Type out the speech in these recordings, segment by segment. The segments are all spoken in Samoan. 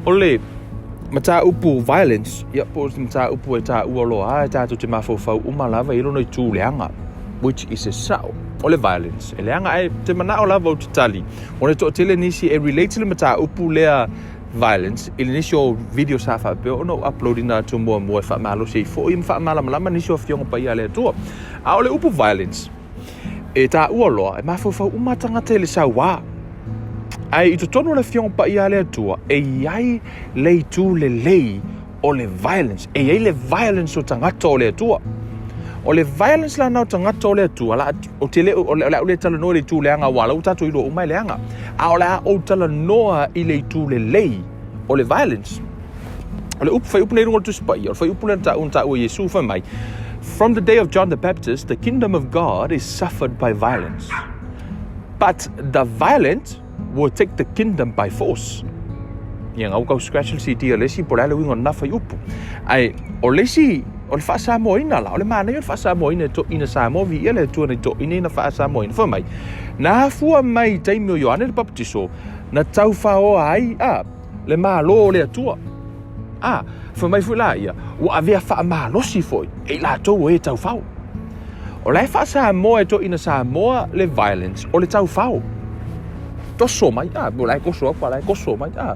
O le mataupu violence, ia po o se mataupu e taua loa lava e tatou te mafaufau uma lava i lona itu leaga, which is e sao. O le violence, e leaga ae te manao lava ou te tali, ona e toatele nisi e relate le mataupu lea violence i le nisi o video sa faapea ona ou upload ina atu muamua e faamalosi ai foi ma faamalamalama nisi o afioga paia a le Atua. A o le upu violence, E taua loa, e mafaufau uma tagata i le sauā. Ae i totonu o le Afioga Paia a le Atua, e i ai le itu lelei o le violence. E i ai le violence o tagata o le Atua. O le violence la na o tagata o le Atua, la, o te le, o le, o le a ou le talanoa i le itu leaga, aua la ua tatou iloa uma e leaga. A o le a ou talanoa i le itu lelei o le violence. O le upu, fuaiupu nei i luga o le Tusi Paia, o le fuaiupu lea na taua, na taua e Iesu, fai mai, From the day of John the Baptist, the kingdom of God is suffered by violence. But the violent will take the kingdom by force. Ia, ngau kau scratch le CD a le isi, po o le a le uiga o lena fuaiupu. Ae, o le isi, o le faa-Samoaina la, o le manaia o le faa-Samoaina e toeaina Samoa, viia le Atua nai toeaina ia na faa-Samoaina. Fai mai, na afua mai i taimi o Ioane le Papatiso, na taufaoa ai a, le Malo o le Atua. A, fai mai foi la ia, ua avea faamalosi foi e i latou o e taufao. O la e faa-Samoa e toeaina Samoa le violence o le taufao. Toso mai, a, o la e toso atu, a la e toso mai, a.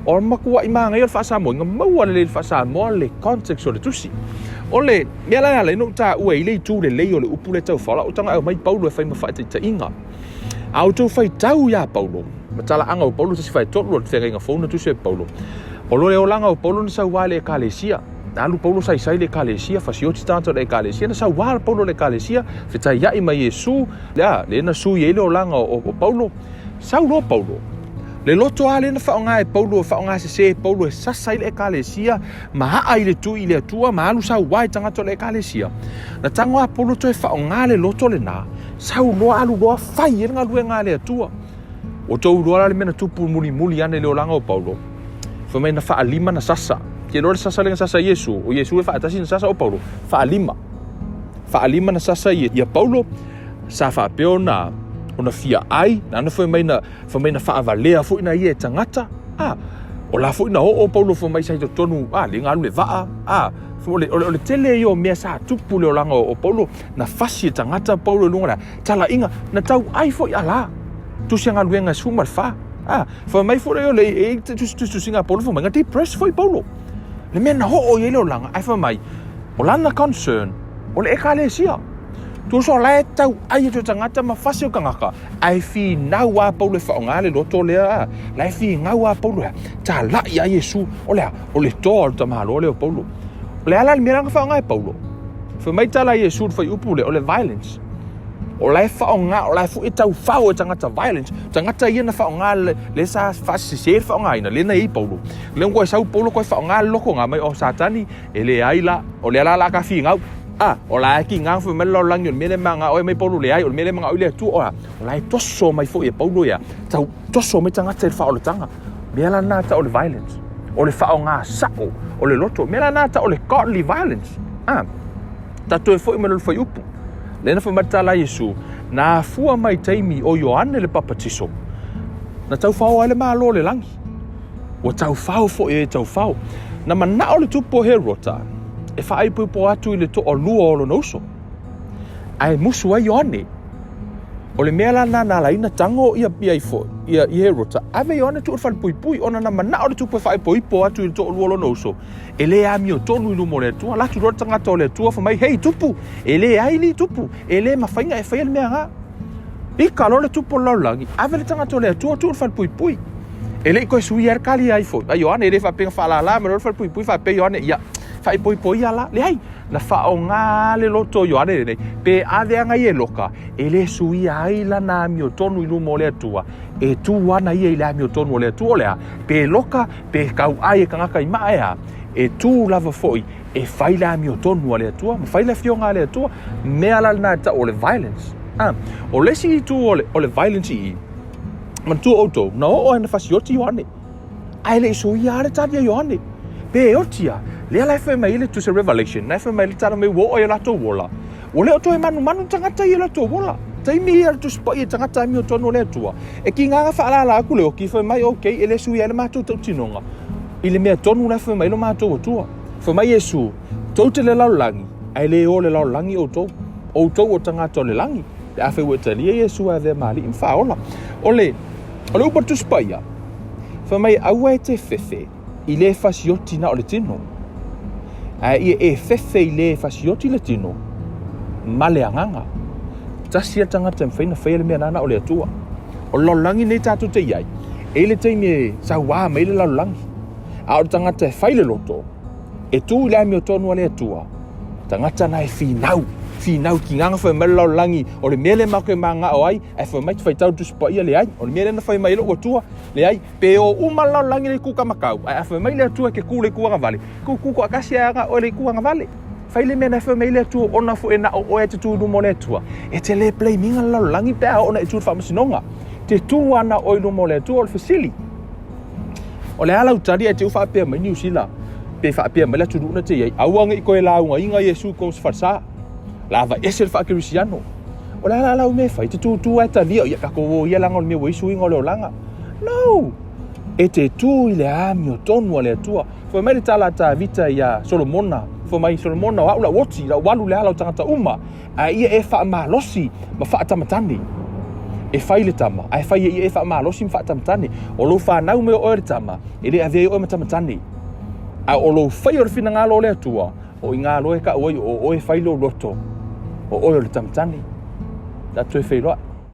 O le matua'i manaia o le faa-Samoaina, maua lelei i le faa-Samoa le context o le tusi. O le mea la e ala ai ona ou taua ai le itu lelei o le upu lea taufao, la ou taga aumai Paulo e fai ma faataitaiga. A outou faitau iā Paulo, ma talaaga o Paulo tasi faetolu o le feagaiga fou na tusi ai Paulo. O lo le olaga o Paulo na sauā i le Ekalesia. Na alu Paulo saisai i le Ekalesia, fasioti tagata o le Ekalesia, na sauā Paulo i le Ekalesia, fetaia'i ma Iesu, lea, lea na sui ai le olaga o, o Paulo. Sau loa Paulo. Le loto lava lea na faaaoga e Paulo, e faaaoga sesē e Paulo e sasa ai le Ekalesia, ma aa i le tui i le Atua, ma alu sauā i tagata o le Ekalesia. Na tago lava Paulo toe faaaoga le loto lenā, sau loa alu loa fai ai le galuega a le Atua. Ua outou iloa la le mea na tupu mulimuli ane i le olaga o Paulo? Fai mai na faalima na sasa. Te iloa le sasa lea na sasa ai Iesu? O Iesu e faatasi na sasa o Paulo. Faalima. Faalima na sasa ia, ia Paulo sa faapea ona ona fia ai, nana fai mai na fai mai na faavalea foi na ia e tagata. Ah, o la foi na oo Paulo fai mai sa i totonu, ah, le galu le vaa. Ah, o le, o le, o le tele ia o mea sa tupu le olaga o, o Paulo, na fasi e tagata Paulo i luga o le talaiga, na tauai foi ala. Tusi a galuega e 14. Ah, fai mai foi lea o le e tusi tusi tusiga a Paulo fai mai na depress foi Paulo. Le mea na oo i ai le olaga, ae fai mai, o lana concern, o le ekalesia. Tusa o la e tauai atu e tagata ma fasi o tagata, ae finau a Paulo e faaaoga le loto lea, a, la e finau a Paulo e talai a Iesu, o le a, o le toa o le tamaloa lea o Paulo. O le a la le mea la na faaaoga e Paulo? Fai mai tala a Iesu i le fuaiupu lea, o le violence. O la e faaaoga, o la e foi e taufao e tagata violence, tagata ia na faaaoga le, le sa faasese le faaaogaina, lea na i ai Paulo. Lea ua sau Paulo koe faaaoga le loko nga mai o Satani, e leai la, o lea la la ka finau. A, o la e kiga foi mai le lalolagi o le mea lea e magao ai mai Paulo leai, o le mea lea e magao ai le Atua, o a, o la e toso mai foi e Paulo ia, tau toso mai tagata i le faaolataga. Mea la na tau o le violence, o le faaaoga sao o le loto, mea la na tau o le godly violence. A, tatou e foi mai le fuaiupu. Lea na fai mai le tala a Iesu, na afua mai taimi o Ioane le Papatiso, na taufao ai le Malo o le lagi. Ua taufao foi e taufao. Na manao le tupu o Herota e faaipoipo atu i le toalua o lona uso. Ae musu ai Ioane. O le mea la lena na ala ai na tago ia ia ifo ia i Herota, ave Ioane tuu i le falepuipui ona na manao le tupu e faaipoipo atu i le toalua o lona uso. E le amiotonu i luma o le Atua. Alu atu loa le tagata o le Atua fai mai, Hei tupu, e leai alii tupu, e le mafai ona e faia le mea na. Ika loa le tupu o le lalolagi, ave le tagata o le Atua tuu i le falepuipui. E le i toe suia ai le kali ai foi a Ioane, e le faapea na faalala mai loa le falepuipui faapea Ioane, ia, faaipoipo ia la. Leai, na faaaoga le loto o Ioane lenei, pe ave ana ia e loka, e le suia ai lana amiotonu i luma o le Atua, e tu ana ia i le amiotonu o le Atua, o le a? Pe loka, pe kauai e tagata i maa e a? E tu lava foi e fai le amiotonu a le Atua, ma fai le afioga a le Atua, mea la lena e tau o le violence. Ah, o le isi itu o le, o le violence i i, manatua outou, na oo ai na fasioti Ioane, ae le i suia lava le tali a Ioane. Pe e oti a, lea la e fai mai ai le tusi Revelation, na e fai mai le tala mai ua oo ai o latou ola. Ua le o toe manumanu tagata i o latou ola. Taimi ia le Tusi Paia i tagata amiotonu o le Atua. E kiga na faalala atu le oki, fai mai, okay, e le suia ai le matou tautinoga. I le mea tonu la e fai mai lo matou Atua. Fai mai Iesu, Tou te le lalolagi, ae le o le lalolagi outou. Outou o tagata o le lagi, pe afai ua e talia Iesu e avea ma Alii ma Faaola. O le, o le upu a le Tusi Paia, fai mai, aua e te fefe i le fasioti na o le tino, ae ia e fefe i le fasioti le tino ma le agaga. Tasi a tagata e mafai ona faia le mea lena na o le Atua. O le lalolagi nei tatou te i ai, e i le taimi e sauā mai le lalolagi. A o le tagata e fai le loto, e tu i le amiotonu a le Atua, tagata na e finau, finau ki gaga fai mai le lalolagi, o le mea lea matou te mananao ai, ae fai mai te faitau le Tusi Paia, leai, o le mea lea na fai mai ai lou Atua, leai, pe o uma le lalolagi i le itu kamakau, ae a fai mai le Atua e te tu i le itu agavale, tu tu toatasi ae aga oe i le itu agavale. Fai le mea na fai mai le Atua ona foi e na o oe e te tu i luma o le Atua. E te le blame ina le lalolagi pe a oo ina e tu i le faamasinoga. Te tu ana oe i luma o le Atua o le fesili. O le a lau tali ae te u faapea mai Niu Sila pe faapea mai le atunuu na te i ai, aua ne i toe laugaina Iesu i tou falesa. Lava ese le faakerisiano. O le a la lau mea e fai? Te tūtū ae talia, ia tatou o ia leaga o le mea ua i ai suiga o le olaga. No! E te tū i le amiotonu a le Atua. Fai mai le tala a Tavita iā Solomona, fai mai, Solomona, o au lau oti, lau alu le ala o tagata uma, ae ia e faamalosi ma faatamatane. E fai le tama, ae fai e ia e faamalosi ma faatamatane. O lou fanau mai o oe o le tama, e le avea ai oe ma tamatane. A o lou faia o le finagalo o le Atua, o i gā loa e taʻu ai o oe e fai lou loto, o oe o le tamatane. Tatou toe feiloai.